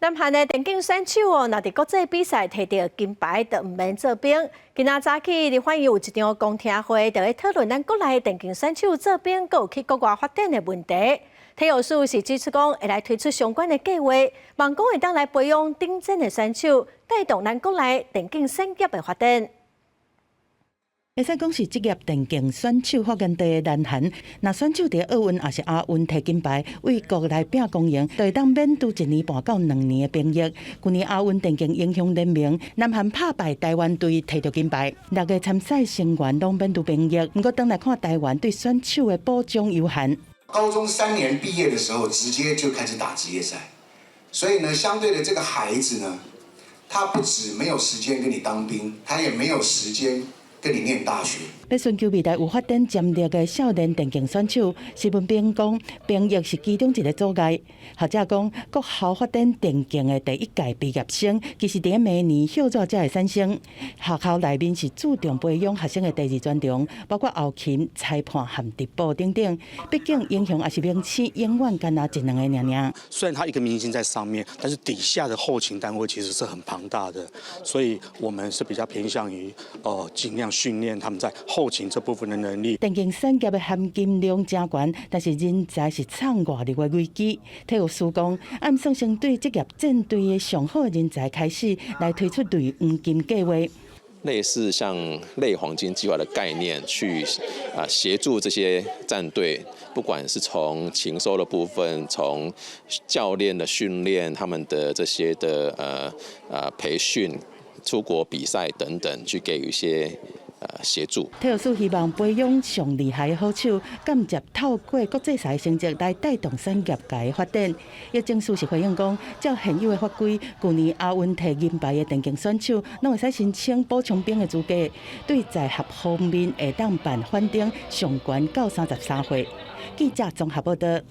南韓的電競選手哦，若佇國際比賽提著金牌，就毋免做兵。今仔早起，立法院有一場公聽會，就咧討論咱國內電競選手做兵，閣有去國外發展的問題。體育署是指出講，會來推出相關的計劃，望講會當來培養頂尖的選手，帶動咱國內電競產業的發展。會使講是職業電競選手發源地的南韓，若選手佇奧運抑是亞運提金牌，為國來拼光榮，就會當免拄一年半到2年的兵役。舊年亞運電競英雄聯盟，南韓拍敗台灣隊提著金牌，六個參賽成員攏免拄兵役。毋過轉來看台灣對選手的保障有限。高中3年畢業的時候，直接就開始打職業賽，所以呢，相對的這個孩子呢，他不止沒有時間跟你當兵，他也沒有時間跟你念大學。欲尋求未來有發展潛力的少年電競選手，施文彬講，兵役是其中一個阻礙。學者講，國校發展電競的第一屆畢業生，其實佇明年歇熱才會產生。學校內面是注重培養學生的第二專長，包括後勤、裁判和直播等等。畢竟英雄抑是明星，永遠干焦一兩个爾爾。雖然他一個明星在上面，但是底下的後勤單位其實是很龐大的，所以我們是比較偏向於，盡量訓練他們在後勤這部分的能力。電競產業的含金量誠懸，但是人才是藏外流的危機。體育署講，按算先對職業戰隊的上好人才開始來推出類黃金計畫。類似像類黃金計劃的概念，去協助這些戰隊，不管是從情搜的部分，從教練的訓練，他們的這些的培訓、出國比賽等等，去給予一些協助。體育署希望培養上厲害的好手，間接透過國際賽成績來帶動產業界的發展。疫政署是回應講，照現有的法規，舊年亞運提銀牌的電競選手，攏會使申請補充兵的資格，對在學方面會當辦緩兵上懸到33歲。記者綜合報道。